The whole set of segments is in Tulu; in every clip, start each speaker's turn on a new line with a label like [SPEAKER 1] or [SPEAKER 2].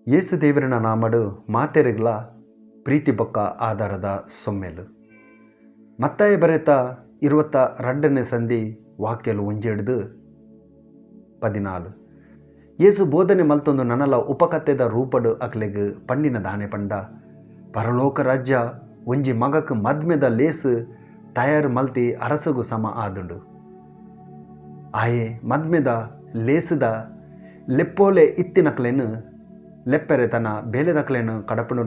[SPEAKER 1] ಯೇಸು ದೇವರೆನ ನಾಮಡು ಮಾತೆರೆಗ್ಲ ಪ್ರೀತಿ ಬೊಕ್ಕ ಆಧಾರದ ಸೊಮ್ಮೆಲು. ಮತ್ತಾಯ ಬರೆತ 22ನೇ ಸಂಧಿ ವಾಕ್ಯಲು 1-14. ಯೇಸು ಬೋಧನೆ ಮಲ್ತೊಂದು ನನಲ ಉಪಕಥೆದ ರೂಪಡು ಅಕ್ಲೆಗ್ ಪಂಡಿನ ದಾನೆ ಪಂಡ, ಪರಲೋಕ ರಾಜ್ಯ ಒಂಜಿ ಮಗಕ್ ಮದ್ಮೆದ ಲೇಸ್ ತಯಾರು ಮಲ್ತಿ ಅರಸಗು ಸಮ ಆದುಂಡು. ಆಯೆ ಮದ್ಮೆದ ಲೇಸದ ಲೆಪ್ಪೋಲೆ ಇತ್ತಿನಕ್ಲೆನ್ ಲೆಪ್ಪೆರೆ ತನ್ನ ಬೇಲೆದಕ್ಲೆನ್ ಕಡಪುಂಡು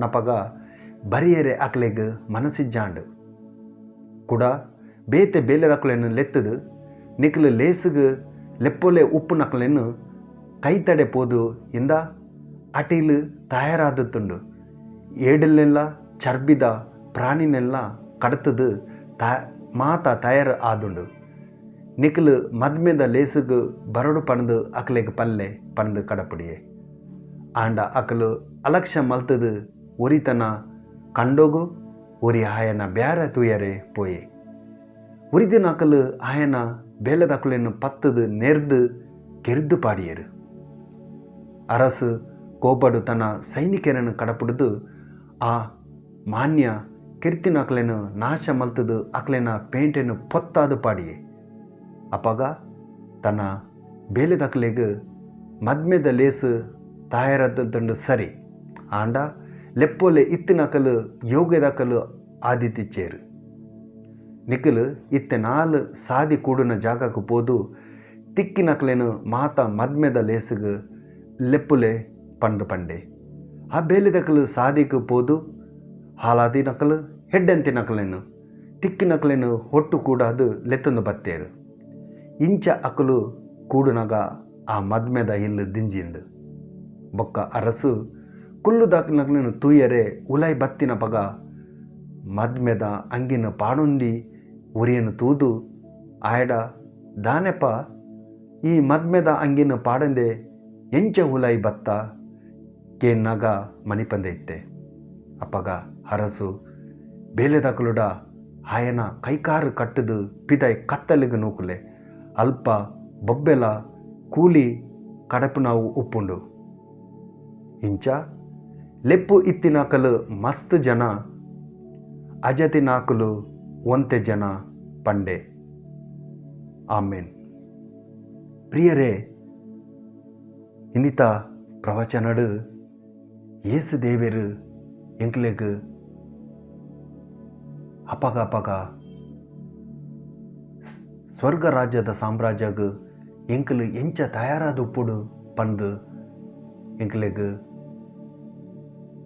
[SPEAKER 1] ನಪಗ ಬರಿಯರೆ ಅಕ್ಲೆಗ್ ಮನಸ್ಸಿಜ್ಜಾಂಡು. ಕೂಡ ಬೇತೆ ಬೇಲೆದಕ್ಲೆನ್ ಲೆತ್ತದು ನಿಕ್ಲು ಲೇಸುಗು ಲೆಪ್ಪೋಲೆ ಉಪ್ಪುನಕ್ಲೆನ್ ಕೈತಡೆ ಪೋದು ಇಂದ ಅಟಿಲು ತಯಾರಾದುತ್ತುಂಡು. ಏಡಲ್ನೆಲ್ಲ ಚರ್ಬಿದ ಪ್ರಾಣಿನೆಲ್ಲ ಕಡತದು ಮಾತ ತಯಾರು ಆದುಂಡು. ನಿಕ್ಲು ಮದ್ಮೆದ ಲೇಸುಗು ಬರಡು ಪಣದು ಅಕ್ಲೆಗ್ ಪಲ್ಲೆ ಪಣದು ಕಡಪುಡಿಯೆ. ಆಂಡ ಅಕಲು ಅಲಕ್ಷ್ಯ ಮಲ್ತದು ಒರಿತನ ಕಂಡೋಗು ಒರಿ ಆಯನ ಬ್ಯಾರ ತೂಯರೆ ಪೋಯೆ. ಉರಿದಿನ ಅಕಲು ಆಯನ ಬೇಲೆದಕುಲೆನ್ ಪತ್ತದು ನೆರ್ದು ಕೆರ್ದು ಪಾಡಿಯರು. ಅರಸು ಕೋಪಡು ತನ್ನ ಸೈನಿಕರನ್ನು ಕಡಪುಡಿದು ಆ ಮಾನ್ಯ ಕಿರ್ತಿನ ಅಕ್ಲೆನ್ ನಾಶ ಮಲ್ತದು ಅಕ್ಲೆನ ಪೇಂಟೆನು ಪೊತ್ತಾದು ಪಾಡಿಯೆ. ಅಪಗ ತನ್ನ ಬೇಲೆದಕ್ಲೆಗ್ ಮದ್ಮೆದ ಲೇಸು ತಯಾರದಂಡು ಸರಿ, ಆಂಡ ಲೆಪ್ಪೋಲೆ ಇತ್ತಿನಕಲು ಯೋಗ್ಯದಕಲು ಆದಿತಿಚ್ಚೇರು. ನಿಖಲು ಇತ್ತೆ 4 ಸಾದಿ ಕೂಡುನ ಜಾಗಕ್ಕೆ ಪೋದು ತಿಕ್ಕಿನಕ್ಲೆನು ಮಾತ ಮದ್ಮೆದ ಲೇಸುಗು ಲೆಪ್ಪುಲೆ ಪಂಡು ಪಂಡೆ. ಆ ಬೇಲೆದಕಲು ಸಾದಿಗೆ ಪೋದು ಹಾಲಾದಿ ನಕಲು ಹೆಡ್ಡಂತಿ ನಕಲೇನು ತಿಕ್ಕಿನಕಲೇನು ಹೊಟ್ಟು ಕೂಡಾದು ಲೆತ್ತೊಂದು ಬತ್ತೇರು. ಇಂಚ ಅಕಲು ಕೂಡುನಗ ಆ ಮದ್ಮೆದ ಇಲ್ಲು ದಿಂಜಿಂಡು. ಬೊಕ್ಕ ಅರಸು ಕುಲ್ಲುದಾಕಿನಕಲೇನು ತೂಯರೆ ಉಲೈ ಬತ್ತಿನ ಪಗ ಮದ್ಮೆದ ಅಂಗಿನ ಪಾಡೊಂದಿ ಉರಿಯನ್ನು ತೂದು ಆಯಡ ದಾನೆಪ ಈ ಮದ್ಮೆದ ಅಂಗಿನ ಪಾಡಂದೆ ಎಂಚ ಉಲೈ ಬತ್ತ ಕೇನ್ನಗ ಮಣಿಪಂದೆ ಇತ್ತೆ. ಅಪ್ಪಗ ಅರಸು ಬೇಲೆದಕಲುಡ ಆಯನ ಕೈಕಾರು ಕಟ್ಟದು ಪಿದೈ ಕತ್ತಲಿಗೆ ನೂಕುಲೆ ಅಲ್ಪ ಬೊಬ್ಬೆಲ ಕೂಲಿ ಕಡಪು ನಾವು ಉಪ್ಪುಂಡು. ಇಂಚ ಲೆಪ್ಪು ಇತ್ತಿನಕಲು ಮಸ್ತ್ ಜನ ಅಜತಿನಾಕಲು ಒಂತೆ ಜನ ಪಂಡೆ. ಆಮೇನ್. ಪ್ರಿಯರೇ, ಇನ್ನಿತ ಪ್ರವಚನಡು ಯೇಸು ದೇವರು ಎಂಕ್ಲೆಗ್ ಅಪಗ ಅಪಗ ಸ್ವರ್ಗ ರಾಜ್ಯದ ಸಾಮ್ರಾಜ್ಯಗ್ ಎಂಕಲು ಎಂಚ ತಯಾರಾದ ಉಪ್ಪುಡು ಪಂದು ಎಂಕ್ಲೆಗ್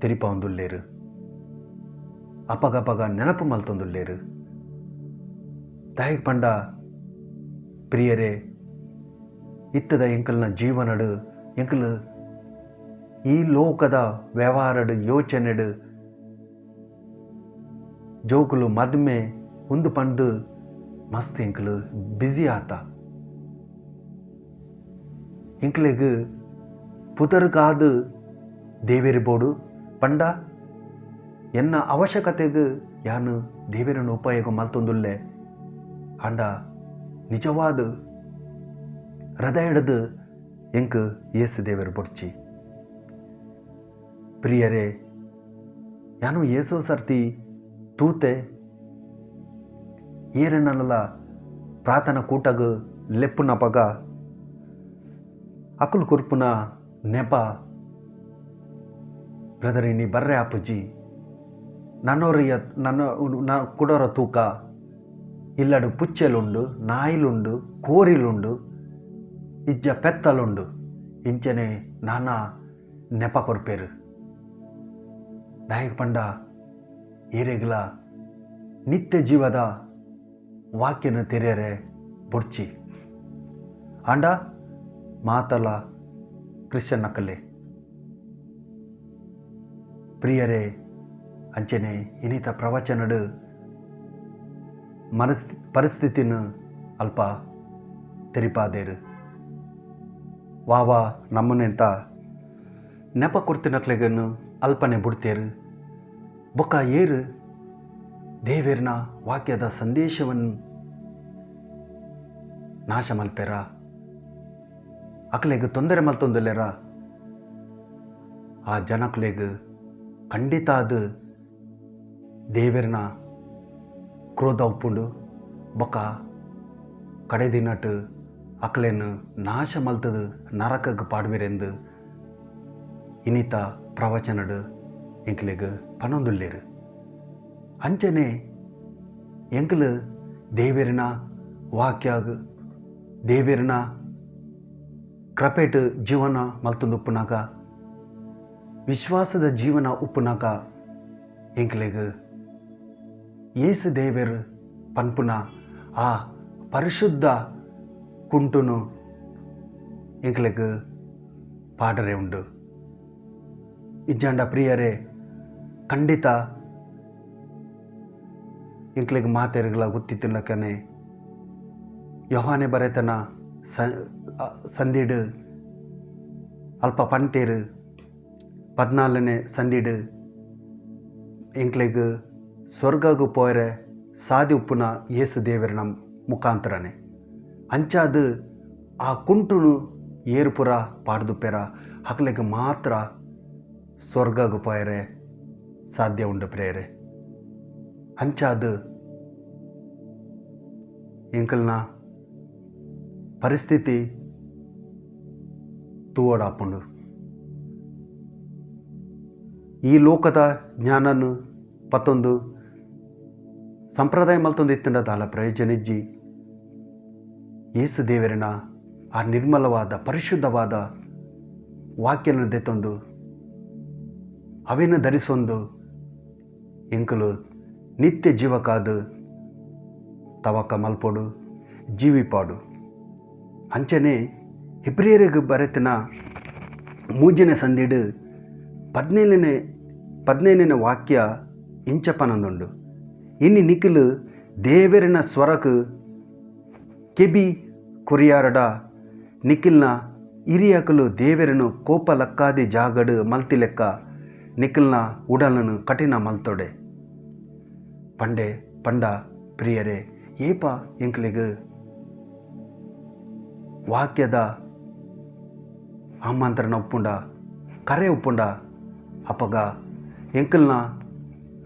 [SPEAKER 1] ತೆರಿಪಾವೊಂದುಲ್ಲೇರು, ಅಪಗಪಗ ನೆನಪು ಮಲ್ತೊಂದುಲ್ಲೇರು. ತಾಯಿಗೆ ಪಂಡ ಪ್ರಿಯರೇ, ಇತ್ತದ ಎಂಕಲ್ನ ಜೀವನಡು ಎಂಕಲು ಈ ಲೋಕದ ವ್ಯವಹಾರಡು ಯೋಚನೆಡು ಜೋಕುಲು ಮದ್ಮೆ ಉಂದು ಪಂಡು ಮಸ್ತ್ ಎಂಕಲು ಬ್ಯುಸಿ ಆತ. ಎಂಕ್ಲೆಗ್ ಪುದರ್ಗಾದು ದೇವೇರಿ ಬೋಡು ಪಂಡ ಎನ್ನ ಅವಶ್ಯಕತೆಗೆ ಯಾನು ದೇವರನ್ನು ಉಪಯೋಗ ಮಲ್ತೊಂದುಲ್ಲೆ. ಆಂಡ ನಿಜವಾದ ಹೃದಯದ ಎಂಕ್ ಯೇಸು ದೇವರು ಬೊಡ್ಚಿ. ಪ್ರಿಯರೇ, ಯಾನು ಯೇಸು ಸರ್ತಿ ತೂತೆ ಏರನಲ್ಲ ಪ್ರಾರ್ಥನಾ ಕೂಟಗ್ ಲೆಪ್ಪುನ ಪಗ ಅಕುಲು ಕುರ್ಪುನ ನೆಪ ಬ್ರದರ್ ಇನ್ನಿ ಬರ್ರೆ ಅಪ್ಪುಜಿ ನನ್ನೋರಿಯ ನನ್ನ ಕುಡೋರ ತೂಕ ಇಲ್ಲಡು ಪುಚ್ಚೆಲುಂಡು, ನಾಯಿಲುಂಡು, ಕೋರಿಲುಂಡು, ಇಜ್ಜ ಪೆತ್ತಲುಂಡು ಇಂಚನೆ ನಾನಾ ನೆಪ ಕೊರ್ಪೇರು. ದಾಯಕ ಪಂಡ ಏರೆಗ್ಲ ನಿತ್ಯ ಜೀವದ ವಾಕ್ಯನ ತೆರೆಯರೆ ಬೊಡ್ಚಿ. ಆಂಡ ಮಾತಲ ಕ್ರಿಶ್ಚಿಯನ್ ನಕಲೆ. ಪ್ರಿಯರೇ, ಅಂಚನೆ ಇನಿತ ಪ್ರವಚನಡು ಪರಿಸ್ಥಿತಿನ ಅಲ್ಪ ತೆರಿಪಾದೇರು. ವಾವಾ ನಮ್ಮನೆಂತ ನೆಪ ಕೊರ್ತಿನಕ್ಲೆಗನ್ನು ಅಲ್ಪನೆ ಬುಡ್ತೇರು. ಬೊಕ್ಕ ಏರು ದೇವೇರ್ನ ವಾಕ್ಯದ ಸಂದೇಶವನ್ನು ನಾಶ ಮಲ್ಪೆರ, ಅಕ್ಲೆಗ್ ತೊಂದರೆ ಮಲ್ತೊಂದುಲ್ಲೆರ, ಆ ಜನಕ್ಲೆಗ್ ಖಂಡಿತಾದ್ ದೇವೆರ್ನ ಕ್ರೋಧ ಉಪ್ಪುಂಡು ಬೊಕ ಕಡೆ ದಿನಟ್ ಅಕ್ಲೆನ್ ನಾಶ ಮಲ್ತುದು ನರಕಗ್ ಪಾಡ್ವೆರೆಂದ್ ಇನಿತ ಪ್ರವಚನಡ್ ಎಂಕ್ಲೆಗ್ ಪನೊಂದುಲ್ಲೆರ್. ಅಂಚನೆ ಎಂಕ್ಲು ದೇವೆರ್ನ ವಾಕ್ಯಗ್ ದೇವೆರ್ನ ಕೃಪೆಟ್ ಜೀವನ ಮಲ್ತೊಂದುಪ್ಪುನಗ ವಿಶ್ವಾಸದ ಜೀವನ ಉಪ್ಪುನಗ ಎಂಕ್ಲೆಗ್ ಯೇಸು ದೇವೆರ್ ಪನ್ಪುನ ಆ ಪರಿಶುದ್ಧ ಕುಂಟುನು ಎಂಕ್ಲೆಗ್ ಪಾಡರೆ ಉಂಡು. ಇಜ್ಜಾಂಡ ಪ್ರಿಯರೇ, ಖಂಡಿತ ಎಂಕ್ಲೆಗ್ ಮಾತೆರ್ಗ್ಲ ಗೊತ್ತಿತ್ತಿನಕನೆ ಯೋಹಾನೆ ಬರೆತನ ಸಂದಿಡ್ ಅಲ್ಪ ಪಂತೇರು 14ನೇ ಸಂದಿಡ್ ಎಂಕ್ಲೆಗ್ ಸ್ವರ್ಗಗ್ ಪೋಯರೆ ಸಾದಿ ಉಪ್ಪುನ ಯೇಸು ದೇವರನ ಮುಖಾಂತರನೇ. ಅಂಚಾದ್ ಆ ಕುಂಟುನು ಏರುಪುರ ಪಾಡ್ದುಪ್ಪೆರ ಅಕ್ಲೆಗ್ ಮಾತ್ರ ಸ್ವರ್ಗಗ್ ಪೋಯರೆ ಸಾಧ್ಯ ಉಂಡು ಪ್ರೇರೆ. ಅಂಚಾದ್ ಎಂಕಲ್ನ ಪರಿಸ್ಥಿತಿ ತೂವೊಡಾಪುಂಡು. ಈ ಲೋಕದ ಜ್ಞಾನನು ಪತ್ತೊಂದು ಸಂಪ್ರದಾಯ ಮಲ್ತೊಂದು ಇತ್ತಂಡ ದಾಲ ಪ್ರಯೋಜನ ಇಜ್ಜಿ. ಯೇಸು ದೇವರನ ಆ ನಿರ್ಮಲವಾದ ಪರಿಶುದ್ಧವಾದ ವಾಕ್ಯನ ದೆತ್ತೊಂದು ಅವೇನು ಧರಿಸೊಂದು ಎಂಕಲು ನಿತ್ಯ ಜೀವಕ್ಕಾದ ತವಕ ಮಲ್ಪೊಡು ಜೀವಿಪಾಡು. ಅಂಚನೆ ಹಿಬ್ರಿಯರಿಗೆ ಬರೆತನ 3ನೇ ಸಂದಿಡು 15ನೇ ವಾಕ್ಯ ಇಂಚಪನಂದುಂಡು. ಇನ್ನು ನಿಖಿಲು ದೇವರಿನ ಸ್ವರಕ್ ಕೆಬಿ ಕೊರಿಯಾರಡ ನಿಖಿಲ್ನ ಹಿರಿಯಕಲು ದೇವರನು ಕೋಪ ಲಕ್ಕಾದಿ ಜಾಗಡು ಮಲ್ತಿಲೆಕ್ಕ ನಿಖಿಲ್ನ ಉಡಲನು ಕಠಿಣ ಮಲ್ತೊಡೆ. ಪಂಡೆ ಪಂಡ ಪ್ರಿಯರೇ, ಏಪ ಎಂಕ್ಲೆಗ್ ವಾಕ್ಯದ ಆಮಂತ್ರಣ ಉಪ್ಪುಂಡ ಕರೆ ಉಪ್ಪುಂಡ ಅಪಗ ಎಂಕಲ್ನ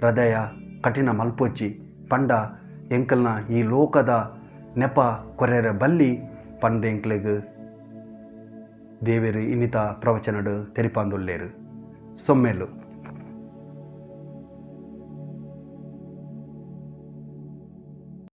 [SPEAKER 1] ಹೃದಯ ಕಠಿಣ ಮಲ್ಪೊಚ್ಚಿ ಪಂಡ ಎಂಕಲ್ನ ಈ ಲೋಕದ ನೆಪ ಕೊರೆರ ಬಲ್ಲಿ ಪಂಡ ಎಂಕ್ಲೆಗ್ ದೇವೆರು ಇನ್ನಿತ ಪ್ರವಚನಡು ತೆರಿಪಾಂದುಲ್ಲೇರು. ಸೊಮ್ಮೆಲು.